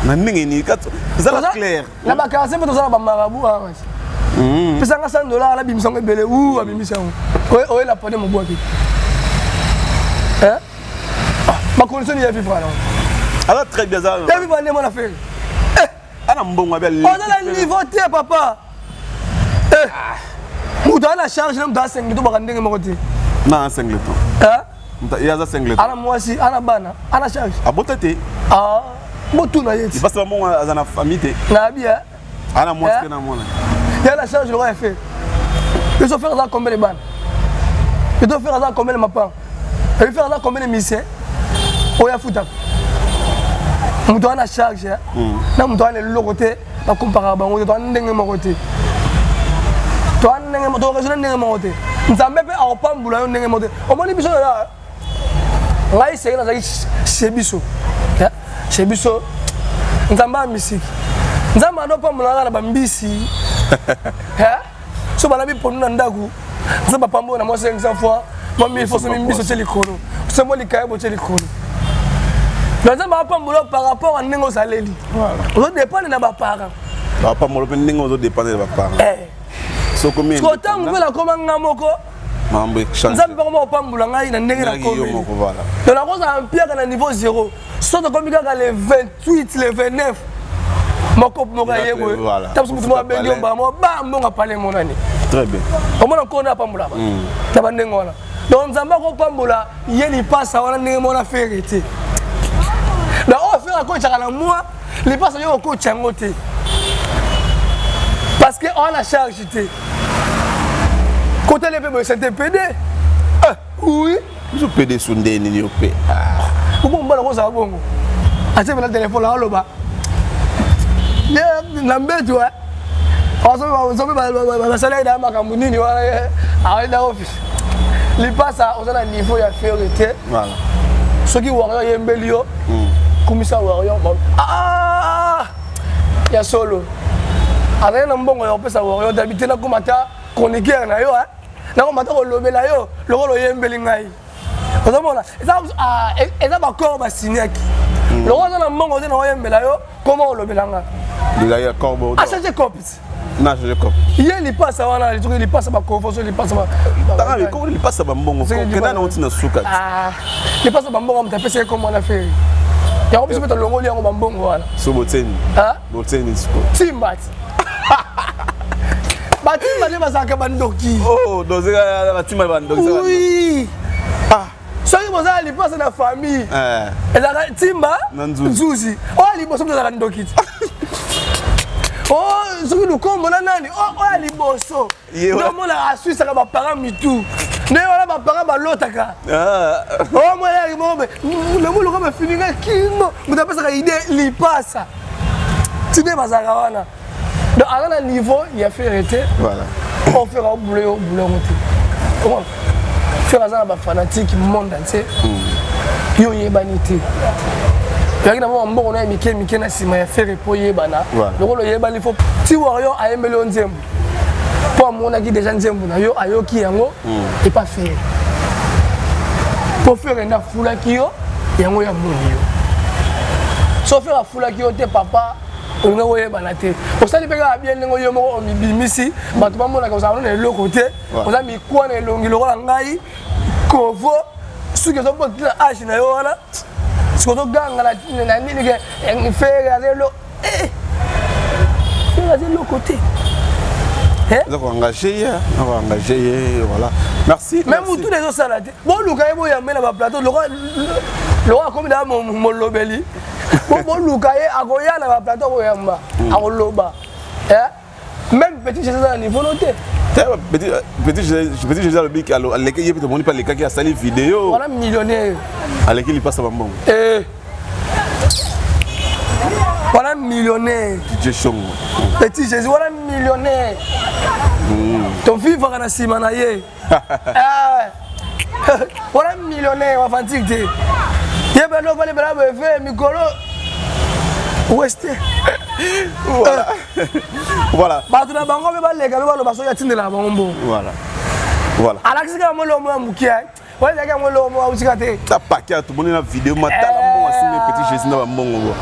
Na ndenge nini? Ezala clair. Na baquartier mpe toza na bamarabu awa. Pesanga 100 dollar, alabimisa yango ebele u abimisi yango, oyela pone mobwaki bacondition ya vivre nango. Aza très bien. Ya vivre nde mwana Ferre. Ana mbongo abi. Oza na niveau te, papa. Moto aza na charge na moto aza singleton baka ndenge moko te. Na singleton, ye aza singleton. Ana mwasi, ana bana, ana charge. Abota te. Botuna ye ti. Parce que mbongo aza na famille te. Nayebi. Ana mwasi te na mwana. Ya na charge lokola ya Ferre. Biso Ferre aza combien de bana? Biso Ferre aza combien de mapango? Ebi Ferre aza combien de musicien oyo afutaka? Moto aza na charge na moto aza na eloko te, bakomparaka bango te. Toa ndenge moko te, toa ndenge toraisonne ndenge moko te. Nzambe mpe akopambola yo ndenge moko te. Omoni biso na ngai seke nazalaki chez biso, chez biso Nzambe ya misiki, Nzambe andopambola kaka na bambisi. So balabi pondu na ndako, Nzambe apambola na mwa 500 fois, mwa 1000 fois. Somi mbisi otie likolo, so mwa likayebo otie likolo. Donc Nzambe apambola par rapport a ndenge ozaleli, ozodépendre na baparent. Bapambola mpe ndenge ozodépendre na baparent. Sokomi ntango mpe nakoma nga moko, Nzambe mpe akoma kopambola ngai na ndenge nakomi. Donc nakozala mpiaka na niveau 0. So tokomi kaka le 28, le 29, moko moko aye boye, ta mosu motu moko abengi yo mbala moko, ba mbongo apale emonani. Très bien. Omona nkona apambola bato na bandenge wana. Donc Nzambe akopambola ye lipasa wana ndenge mona Ferre te. Donc oyo Ferre akotiaka na mwa lipasa, yo okotia yango te, parce que oa na charge te. Kotele mpe boye, sente pd, oui. Biso pd so nde nini yo mpe? Obo mobala kozala bongo, atie pena telefone, aloba na mbeto, soki basalaki na makambo nini wana, awali na office. Lipasa oza na niveau ya Ferre te. Soki warrior yembeli yo, kumisa warrior ya solo. Azali na mbongo ya kopesa warrior tabi te. Nakoma ta chroniqueur na yo, nakoma ta kolobela yo lokola oyembeli ngai. Ozomona eza baccord basignaki. Lokola oza na mbongo te na oyembela yo, koma olobela nga. Achange cope. Na change cope. Ye lipasa wana, soki lipasa bakovo, so lipasa. Lipasa bambongo kenda na oti na suka. Lipasa bambongo, moto apesi ye kombo na Ferre yango. Biso mpe tolongoli yango bambongo wana. So boteni, boteni siko. Timba ti, batimba nde bazalaka bandoki. Batimba bandoki. Oui, soki bozala lipasa na famille, ezalaka timba nzuzi oyo liboso moto azalaka ndoki ti. Oh, soki lukombo na nani oh, oyo ya liboso nde omonaka aswisaka baparent mitu nde wana baparent balotaka ah. oh, mwana moko lomo lokola bafininga kingo moto apesaka ide lipasa ti nde bazalaka wana donc aza na niveau ya Ferre te oyo Ferre aobule yo obule yango te Ferre aza na bafanatique monde entier hmm. yo oyebani te oyaki na mwa mbongo na ya mike mike na nsima ya Ferre mpo oyebana lokola oyebani fo ti warrior ayembeli yo nzembo mpo amonaki deja nzembo na yo ayoki yango hmm. epa Ferre mpo Ferre nde afulaki yo yango ya moni yo so Ferre afulaki yo te papa olingi koyebana te osali mpe kaka bien ndenge yo moko omibimisi bato bamonaka ozala na eloko te oza mikwa na elongi lokola ngai kovo soki ezobota na age na yo wana soki ozoganga na nini ke eh, Ferre aza eloko eh, Ferre aza eloko te eza koengage ye koengage ye voilà merci mais motu na ezosala te boluka ye boyambe na baplateau lokola akomi na molobeli boluka ye akoya na baplateau akoyamba hmm. akoloba eh? même petit jésus aza na niveau no te petit jésus alobi aleki ye mpe tomoni mpe alekaki asali video wana millionnaire aleki lipasa bambongo eh. wana millionnaire DJ Shongo petit jésus wana millionnaire hmm. tovivaka na nsima na ye Eh. wana millionnaire aventure te ye bano ofandi bana boye mikolo weste voilà bato na bango mpe baleka mpe baloba soki atindelaka bango mbongo voilà voilà alakisi kaka molomo ya moke wana ezalaki yango eloko moko autika te ta pake tomoni na video matala mbongo asimbi petit jésus na bambongo bo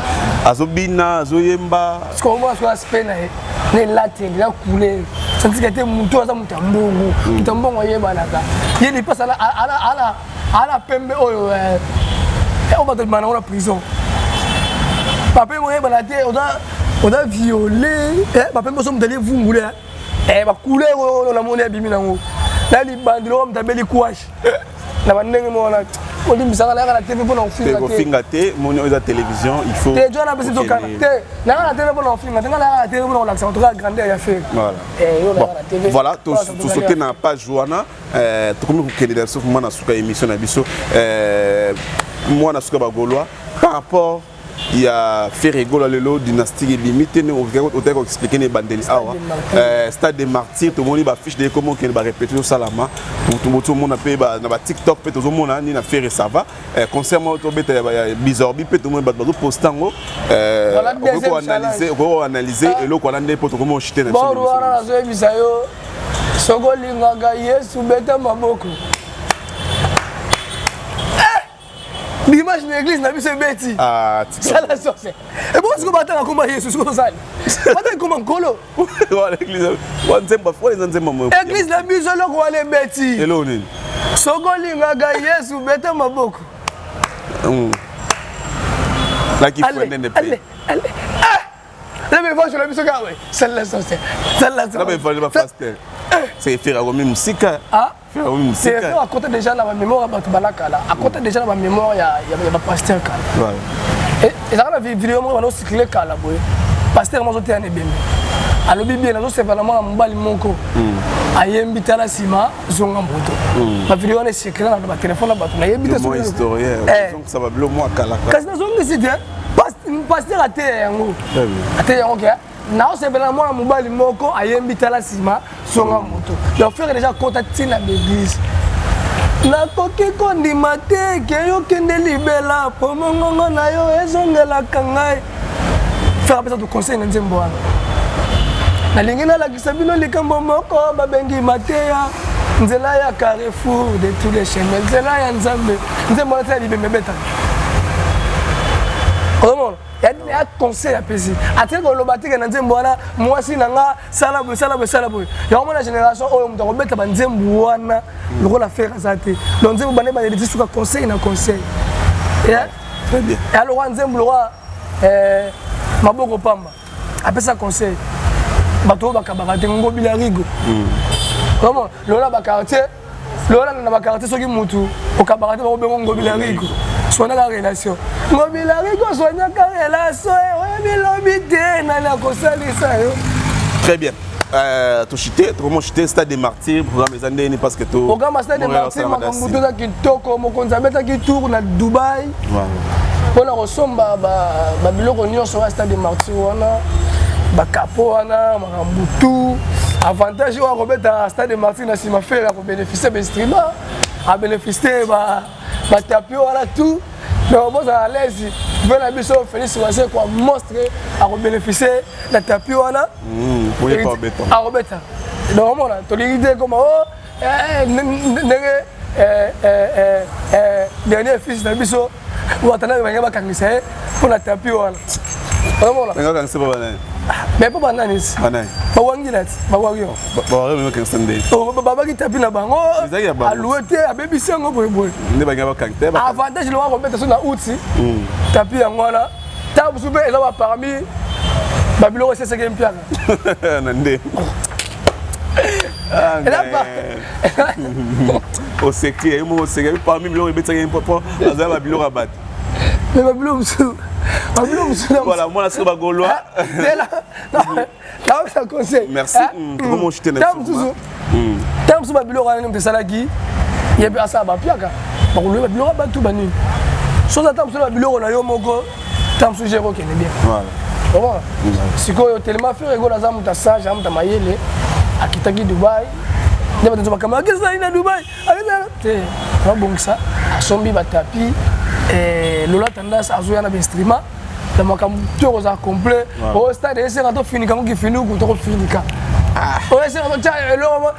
azobina azoyemba sikoyo sikoyo aspect na ye na elateli na couleur santika te motu aza moto ya mbongo hmm. moto ya mbongo ayebanaka ye lipasa ala pembe oyo eh, oyo bato bimana ngo na prison bapembe oyebana te oza viole eh, bapembe oso moto ali evungule eh, bacouleur oyo namoni abimi nango na libandi lokola moto abeli kwashe na bandenge moko wana olimbisaka nayaka na tv mpona kofinga kofinga te moni oyo eza télévision il faut te jo napesi biso kana te nayaka na tv mpona kofinga te nga nayaka na tv mpona kolakisa moto kaka grandeur ya Ferre eh, voilà tosote na page wana eh, tokomi kokende na biso mwana suka émission na biso eh, mwana suka bagaulois par rapport ya Ferre Gola lelo dynastique ebimi te ndenge otaki koexplike na ebandeli awa euh, stade de martyr tomoni bafiche de ekoma okende barépétition osalama tozomona mpe na batiktok mpe tozomona nini na Ferre ça va euh, concert moko tobeta ya bizorbi mpe tomoni bato bazoposte yango euh, okoki koanalyse ah. eloko wana nde mpo tokomi ochite na biso wana nazoyebisa yo soki olingaka yesu beta maboko dimanche na église na biso ebeti ah, sala sorcier ebongo sikoyo batanga komba yesu sikoyo tosali batanga komba nkolo église na biso eloko wana ebeti eloko nini soki olingaka yesu beta maboko hmm. na évangile na biso kaka boye sala sorcier sala sorcier c'est Ferre akomi mosika ah C'est Ferre akota déjà na bamémoire ya bato bala kala akota déjà na bamémoire ya bapasteur kala ezalaka na video moko bana osikile kala boye pasteur moko azoteya na ebembe alobi bien nazosepela na mwana mobali moko hmm. ayembi tala nsima zonga moto hmm. bavideo wana esikila na batelefone na bato nayebi te eh. kasi nazongisi te pasteur ateya yango ateya yango ke naosepela na mwana mobali moko ayembi tala nsima zonga moto donc Ferre déjà akota ntina baeglise nakoki kondima te ke yokende libela po mongongo na yo ezongelaka ngai Ferre apesa to conseil na nzembo wana nalingi nalakisa bino likambo moko babengi mateya nzela ya carrefour de tous les chemins nzela ya nzambe nzembo wana tina libembe ebetaka ozomona ya conseil apesi atiki koloba tike na nzembo wana mwasi na nga sala boye sala boye sala boye yango mona génération oyo moto akobeta banzembo wana lokola Ferre aza te donc nzembo bande bandeli ti suka conseil na conseil ya lokwa nzembo lokwa eh, maboko pamba apesa conseil bato oyo bakabaka te ngobila rigo hmm. lola baquartier lola na baquartier soki mutu okabaka te bakobengo ngobila rigo. Soignaka relation. Ngobila Rico soignaka relation. Oyebi lobi te nani akosalisa yo. Très bien. Tochite, tokomo chite Stade des Martyrs, programme eza ndeni parce que to programme Stade des Martyrs, makambo toza kitoko. Mokonzi abetaki tour na Dubai mpona kosomba babiloko nyonso ya Stade des Martyrs wana, bakapo wana, makambo tout. Avantage oyo akobeta Stade des Martyrs na nsima, Ferre akobénéficie bainstrument, abénéficie batapis wana tout. Donc bozala à l'aise, ve na biso Félix Wazekwa monstre akobénéficie na tapis wana. Akobeta. Donc omona tolingi te koma o ndenge dernier fils na biso Watana bange bakangisa ye mpona tapis wana, omona. Mais mpo banani? Bawangila ti bawario babaki tapis na bango, alue te, abebisi yango boyeboye. Avantage longa kobeta so na uti tapis yango wana, ntango mosusu mpe eza baparmi babiloko esesaki mpiaka. Na nde oseki ye moko, oseki parmi biloko ebetaki mpo azala babiloko ya bato. Mais babiloko mosusu, babiloko mosusu. Voilà, mwana siko bagaulois. Naopesa conseil. Merci. Ntango mosusu, ntango mosusu babiloko wana moto esalaki ye mpe asala bapiaka, bakoloba babiloko ya bato banini. Soki ata mosusu babiloko na yo moko, ntango mosusu gere okende bien. Omona sikoyo tellement Ferre Gola aza moto asage, aza moto mayele. Akitaki Dubai nde bato bakamba akesali na Dubai te, abongisa, asombi batapis. Lola Tendance azoya na bainstrument na makambo to kozala complet. Oyo stade esenga tofinika ngo kifinuku, tokofinika. Oyo esenga totya eloko,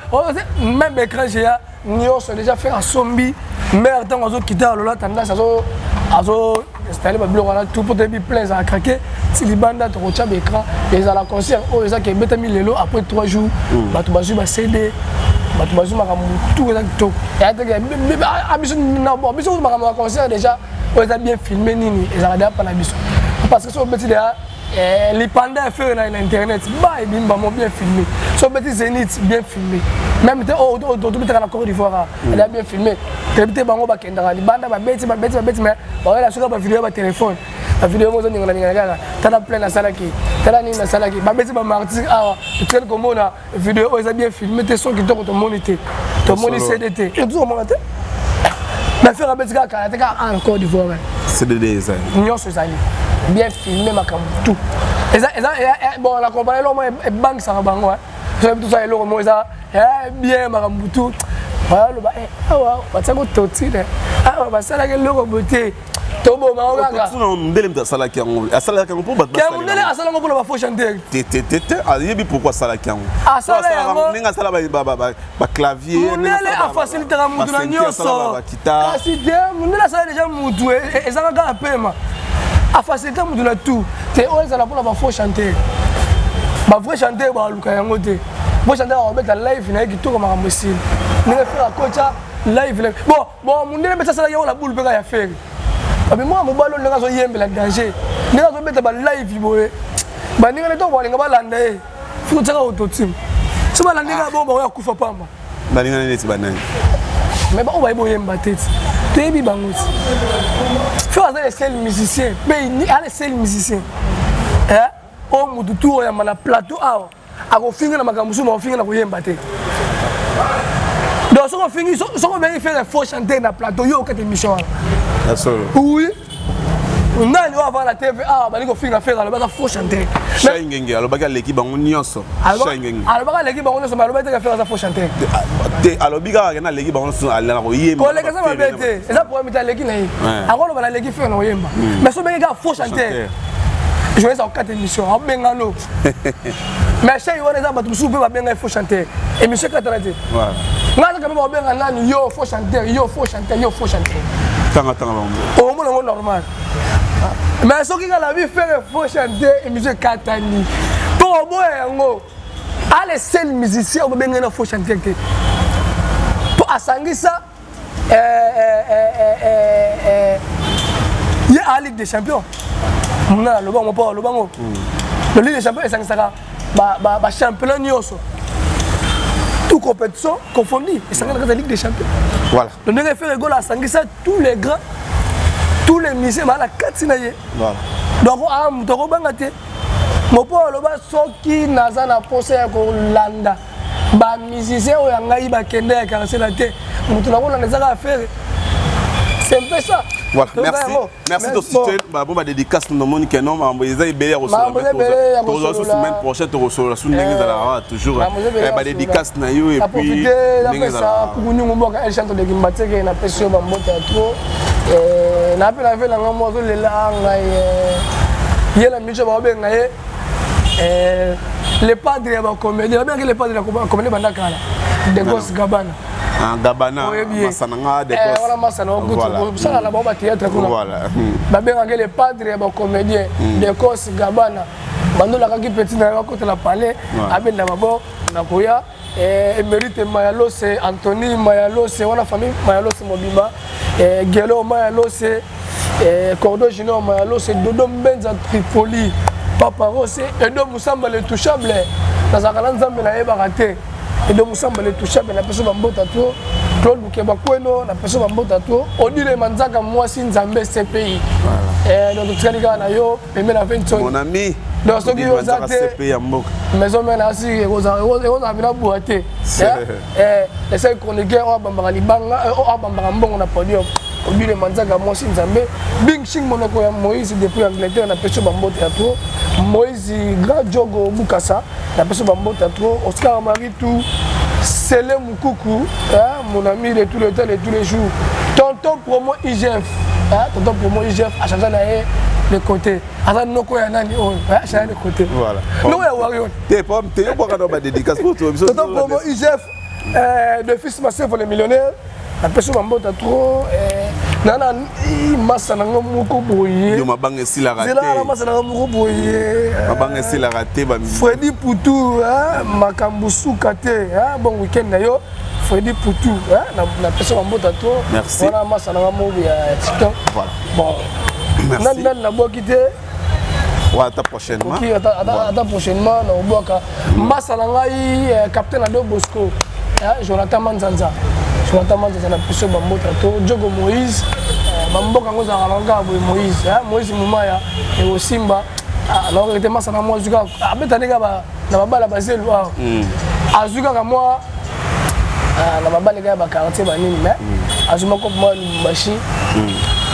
même écran géant nyonso déjà Ferre asombi. Mare ntango azokita, Lola Tendance azo installe babiloko wana tout mpo toyebi plein ezala craqué ti libanda. Tokotya baécran, ezala concert oyo ezaki ebetami lelo, après 3 jours bato bazwi baCD, bato bazwi makambo tout, eza kitoko. Eya teke biso, biso makambo ya concert déjà oyo eza bien filmé nini, ezalaka deya mpa na biso, parce que so obeti deya lipanda ya Ferre na internet, ba ebimi bango bien filmé. So obeti Zénith, bien filmé. Même te oyo tobetaka na Côte d'Ivoire, eza bien filmé. Toyebi te, bango bakendaka libanda, babeti, babeti, babeti, mais baoyela soki bavideo ya batelefone, bavideo mo ezoningana ningana kaka. Tala plein nasalaki, tala nini nasalaki. Babeti bamartyrs awa, totikali komona video oyo eza bien filmé te, son kitoko tomoni te, tomoni CD te, tozokomona te. Mais Ferre abeti kaka kala te kaka en Côte d'Ivoire. CDD ezali. Nyonso ezali bien filmé, makambo tout eza eza. Bon, na comprendre eloko moko ebangisaka bango, soki toza eloko moko eza bien, makambo tout baloba awa batiaki totine, awa basalaki eloko boye te, toboma ngo kaka. Mondele moto asalaki yango, asalaki yango mpo bato. Mondele asala yango mpona bafaux chanteur. Te, te, te, te, ayebi pourquoi asalaki yango. Asala yango. Ndenge asala baclavier. Mondele afacilitaka mutu na nyonso, kasi te mondele asala déjà mutu ezanga kaka pema, afacilite mutu na tout te. Oyo ezala mpona bafaux chanteur, bavrai chanteur baluka yango te. Vrai chanteur akobeta live na ye kitoko, makambo esili ndenge Ferre akotya live. Bon, bon, mondele mpe asalaki yango na bulu mpe kaka ya Ferre. Babi mwana mobali oyo ndenge azoyembela danger, ndenge azobeta balive boye, baninga nde ntango balinga balanda ye, fo tiaka autotune. So balandi kaka bongo, bango ya kufa pamba. Baninga neti banani? Mais bango bayebi oyemba te, ti toyebi bango ti. Ferre aza le seul musicien mpe aza le seul musicien oyo motu tu oyamba na plateau awa akofinga na makambo mosusu, makofinga na koyemba te. Donc soki ofingi, soki obengi Ferre faux chanteur na plateau, yo okata émission wana. Oui, nani oyo avant na TV awa bali kofinga Ferre, alobaka faux chanteur? Shai Ngenge alobaki aleki bango nyonso. Alobaka aleki bango nyonso, mais alobaki teke Ferre aza faux chanteur. Te, alobi kaka kena aleki bango nyonso na koyemba. Koleka eza mabe te, eza problème te. Aleki na ye, akoloba naleki Ferre na koyemba, mais so obengi kaka faux chanteur, journaliste akokata émission, abengano. Mais shei wana eza bato mosusu mpe babenga ye faux chanteur, émission ekatana te. Nga azaka mpe babenga nani, yo faux chanteur, yo faux chanteur, yo faux chanteur. Tanga tanga bango. Omona yango normal. Mais soki nga nabi Ferre faux chanteur, émission ekatani mpo oboya yango. Ale seul musicien oyo babengai na faux chanteur te, mpo asangisa ye a Ligue des champions. Mona alobango mpo alobango le Ligue des champions esangisaka bachampionnat nyonso, tout compétition confondu, esangana kati ya Ligue des champions. Voilà. Le ndenge Ferre Gola asangisa tous les grands, Tous les musiciens baa na kati na ye. Donc ah, moto akobanga te. Mopo aloba soki naza na posa ya kolanda bamusicien oyo ya ngai bakende ya quartier la te, moto nakolanda eza kaka Ferre. C'est un peu ça. Voilà, merci. Merci de citer bah bon, ba dédicace nous moni que non, mambo eza ebele ya kosolola. Tozala semaine prochaine tokosolola su ndenge ezalaka toujours ba dédicace na yo et puis ndenge ezalaka. Kukunyungu mboka El Chanto de Kimbateke, napesi yo bambote ya trop. Na mpe na ve nanga mo azolela ngai ye na miso, baobenga ye le padre ya bacomédien, babengaki le padre ya bacomédien banda kala, Degos Gabana. Ah, Gabana, masana nga Degos. Wana masana okutu sala na bango bathéâtre kuna. Babengaki le padre ya bacomédien, Degos Gabana. Bandolakaki petit na ye bakotela palais, abenda babo nakoya. Emerite Mayalose, Anthony Mayalose, wana famille Mayalose mobimba, Gelo Mayalose, Cordo Junior Mayalose, Dodo Mbenza Tripoli, Papa Rose, Edo Musamba le touchable, nazalaka na Nzambe nayebaka te. Edo Musamba le touchable, napesi bambota to Claude Bukeba Kweno, napesi bambota to Odile Manzaka, mwasi Nzambe CPI. Donc totikali kaka na yo pembe na Venson. Mon ami. Donc soki yo oza te, maison mère nasi ekozala mpena bwa te. Esali chroniqueur oyo abambaka libanga, oyo abambaka mbongo na podium, Odile Manzaka, mwasi Nzambe. Bing Shing monoko ya Moïse depuis Angleterre, napesi yo bambote ya trop. Moïse Grand Jogo Bukasa, napesi yo bambote ya trop. Oscar Maritou Sele Mukuku, mon ami de tous les temps, de tous les jours, Tonton Promo IGF, hein, Tonton Promo IGF achange na ye de côté, aza noko ya nani oyo achange de côté. Voilà. Noko ya Wario. Te pom te yo bwaka na badédicace po to biso. Tonton Promo IGF de fils Masevo le millionnaire, napesi bambota trop. Nana masa nango moko boye. Yo mabanga esilaka te. Zela masa nango moko boye. Mabanga esilaka te. Fredi Putu, makambo suka te. Bon week-end na yo, Fredi Putu, napesi bambota trop. Merci. Wana masa nanga moko ya TikTok. Voilà. Bon, nani nani nabwaki te. Ouais, ata prochainement. Ok, ata prochainement nakobwaka masa na ngai capitaine Ado Bosco, Jonathan Manzanza, Jonathan Manzanza, na biso bambota to Jogo Moïse, bamboka yango ezalaka na kaka boye. Moïse, Moïse Mumaya ekosimba naokeke te. Masa na mwa azwi kaka abeta nde kaka na babala bazelu awa, azwi kaka mwa na babala kaka ya baquartier banini, mais azwi moko mwa Lubumbashi,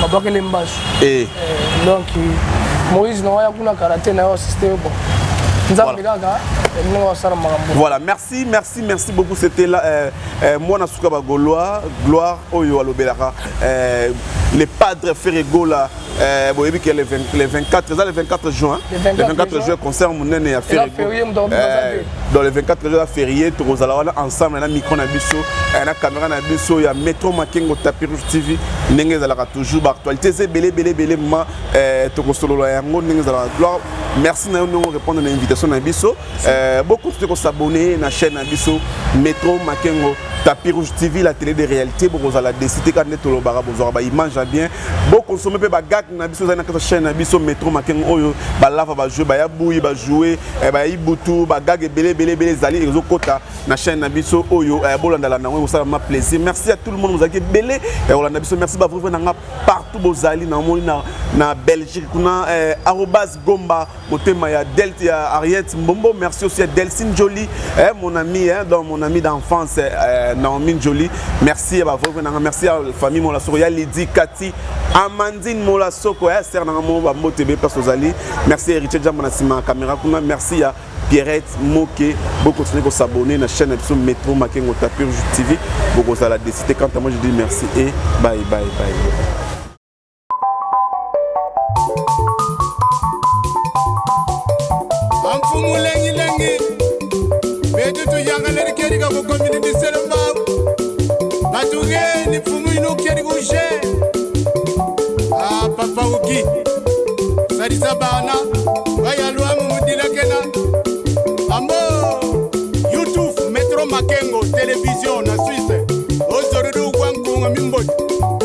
babwakele mbasu. Donc Moïse na waya kuna karate na yo assiste yo. Bon, Nzambe kaka ndenge wasala makambo. Voilà, merci, merci, merci beaucoup. C'était là mwana suka bagaulois, Gloire oyo alobelaka les padres Ferre Gola. Boyebi ke le 24, eza le 24 juin, le 24 juin, concert monene ya Ferre. Dans le 24 juin eza férié, tokozala wana ensemble na micro na biso, na caméra na biso ya Metro Makengo Tapis Rouge TV. Ndenge ezalaka toujours, baactualité eza ebele ebele ebele ma tokosolola yango ndenge ezalaka. Gloire, merci na yo ndenge répondre na invitation na biso. Bocontinue kos'abonner na chaîne na biso Metro Makengo Tapis Rouge TV, la télé de réalité. Bokozala décide kaka nde tolobaka, bozwaka baimage ya bien, bokonsome mpe bagag na biso ezali na kati ya chaîne na biso Metro Makengo. Oyo balava bajoue, baya buyi bajoue, baya ibutu, bagag ebele ebele ebele ezali ezokota na chaîne na biso oyo. Bolandala yango, ekosala ma plaisir. Merci à tout le monde bozalaki ebele ya kolanda biso. Merci bavrai na nga partout bozali, namoni na Belgique kuna, arobase Gomba motema ya Delt ya Ariette Mbombo. Merci aussi à Delcine Jolie, eh, mon ami, hein, donc mon ami d'enfance, Naomi Jolie. Merci à bavrai nanga, merci à famille Molasoko ya Lydie, Kati, Amandine Molasoko, eh, ser nanga mo bambote be place ozali. Merci à Héritier Jamba na nsima ya caméra kuna. Merci à Pierrette Moke. Bocontinue kos'abonner na chaîne na biso Metro Makengo Tapis Rouge TV, bokozala décidé. Quant à moi, je dis merci et bye bye bye. Amfumu lengilengi betutu yangaleri kerika kukomini disele mbau batugeni mfumu inu keri kushe. Ah, papa uki salisa bana bayalwamu mudilakena ambo YouTube Metro Makengo Télévision na Suisse ozorudu kwa nkunga mimboti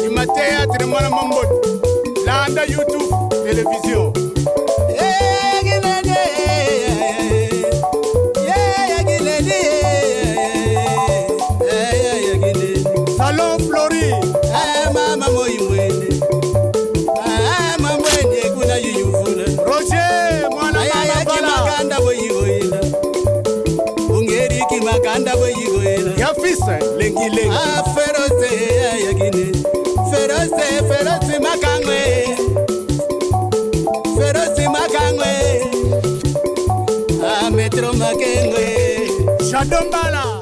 imateatre mwana mamboti landa YouTube Télévision. Salon Flori. Mama moi mwene. Lengi lengi. Ah, Ferose ayakine. Ferose, Ferose makangwe. Ferose makangwe. Ah, Metro Makengwe. Shadombala.